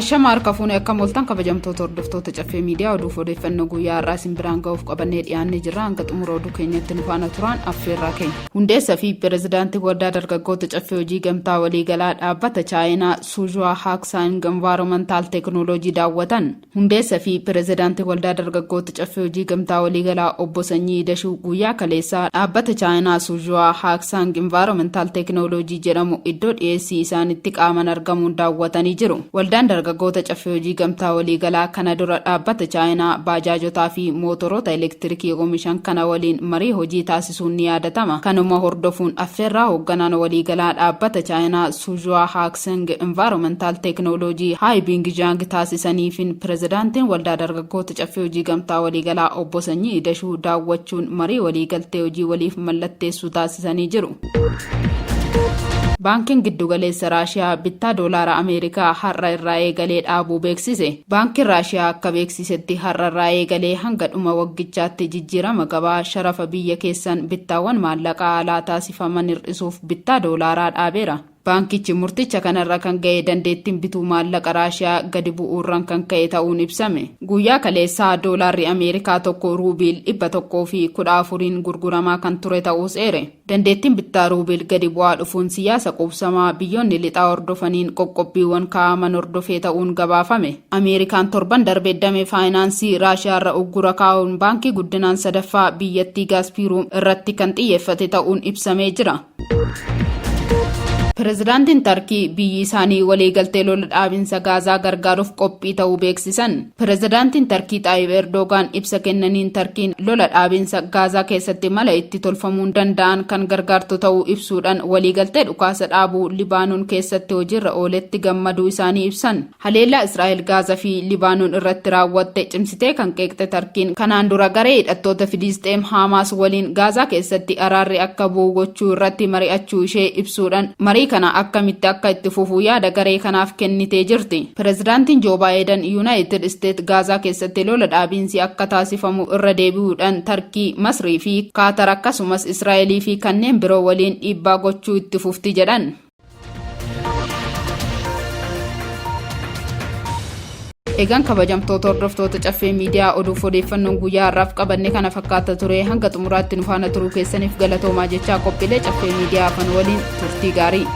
Ashama harka fuune akkam ooltan kabajamtoota hordoftoota Caffee Miidiyaa oduuf odeeffannoo guyyaa har'aa isin biraan ga'uuf qabannee dhiyaannee jirra hanga xumura oduu keenyatti nu faana turaan affeerraa keenya. Hundeessa fi Pireezidaantii Waldaa Dargaggoota Caffee Hojii Gamtaa Waliigalaa Dhaabbata Chaayinaa Suuzhuwaa Haaksaang Envaaroomantaal Teeknooloojii daawwatan. Hundeessa fi Pirezidaantii Waldaa Dargaggoota Caffee Hojii Gamtaa Waliigalaa Obbo Sanyii Dashuu guyyaa kaleessaa dhaabbata Chaayinaa Suuzhuwaa Haaksaang Envaaroomantaal Teeknooloojii jedhamu iddoo dhiyeessii isaanitti qaaman argamuun daawwatanii jiru. Waldaan Dargaggoota Caffee Hojii Gamtaa Waliigalaa kana dura dhaabbata Chaayinaa baajaajotaa fi mootoroota elektirikii omishan kana waliin marii hojii taasisuun ni yaadatama. Kanuma hordofuun affeerraa hoogganaan waliigalaa dhaabbata Chaayinaa Suuzhuwaa Haakseng Envaaroomantaal Teeknooloojii Haayibing Zhaang taasisaniifin Pirezidaantiin Waldaa Dargaggoota Caffee Hojii Gamtaa Waliigalaa Obbo Sanyii Idashuu daawwachuun marii waliigaltee hojii waliif mallatteessuu taasisanii jiru. Baankiin Giddugaleessa Raashiyaa bittaa doolaara Ameerikaa har'a irraa eegalee dhaabuu beeksise. Baankiin Raashiyaa akka beeksisetti har'a irraa eegalee hanga dhuma waggichaatti jijjiirama gabaa sharafa biyya keessan bittaawwan maallaqaa alaa taasifaman hir'isuuf bittaa doolaaraa dhaabeera. Baankichi murticha kanarra kan ga'e dandeettiin bituu maallaqa Raashiyaa gadi bu'uurran kan ka'e ta'uun ibsame. Guyyaa kaleessaa Doolaarri Ameerikaa tokko Ruubiil 114n gurguramaa kan ture ta'uus eere. Dandeettiin bittaa Ruubiil gadi bu'aa dhufuun siyaasa quubsamaa biyyoonni lixaa hordofaniin qoqqobbiiwwan kaa'aman hordofee ta'uun gabaafame. Ameerikaan torban darbe dame faayinaansii Raashiyaarra uggura kaa'uun baankii guddinaan sadaffaa biyyattii Gaaspiiruum irratti kan xiyyeeffate ta'uun ibsamee jira. Pirezidaantiin Tarkii biyyi isaanii waliigaltee lola dhaabinsa Gaazaa gargaaruuf qophii ta'uu beeksisan. Pirezidaantiin Tarkii Xaayib Erdoogaan ibsa kennaniin Tarkiin lola dhaabinsa Gaazaa keessatti mala itti tolfamuun danda'an kan gargaartu ta'uu ibsuudhaan waliigaltee dhukaasa dhaabuu Libaanon keessatti hojiirra ooletti gammaduu isaanii ibsan. Haleellaa Israa'el Gaaza fi Libaanon irratti raawwatte cimsitee kan qeeqxe Tarkiin, kanaan dura garee hidhattoota Filisxeem Haamaas waliin Gaazaa keessatti araarri akka bu'u gochuu irratti mari'achuu ishee ibsuudhan, marii kana akkamitti akka itti fufu yaada garee kanaaf kennitee jirti. Pirezidaantiin Joo Baayidan Yunaayitid Isteet Gaazaa keessatti lola dhaabiinsi akka taasifamu irra deebi'uudhan Tarkii, Masrii fi Kaatar akkasumas Israa'elii fi kanneen biroo waliin dhiibbaa gochuu itti fufti jedhan. Egaan kabajamtoota hordoftoota Caffee Miidiyaa oduuf odeeffannoon guyyaa har'aaf qabanne kana fakkaata ture hanga xumuraatti nu faana turuu keessaniif galatoomaa jechaa qophiilee Caffee Miidiyaa hafan waliin turtii gaarii.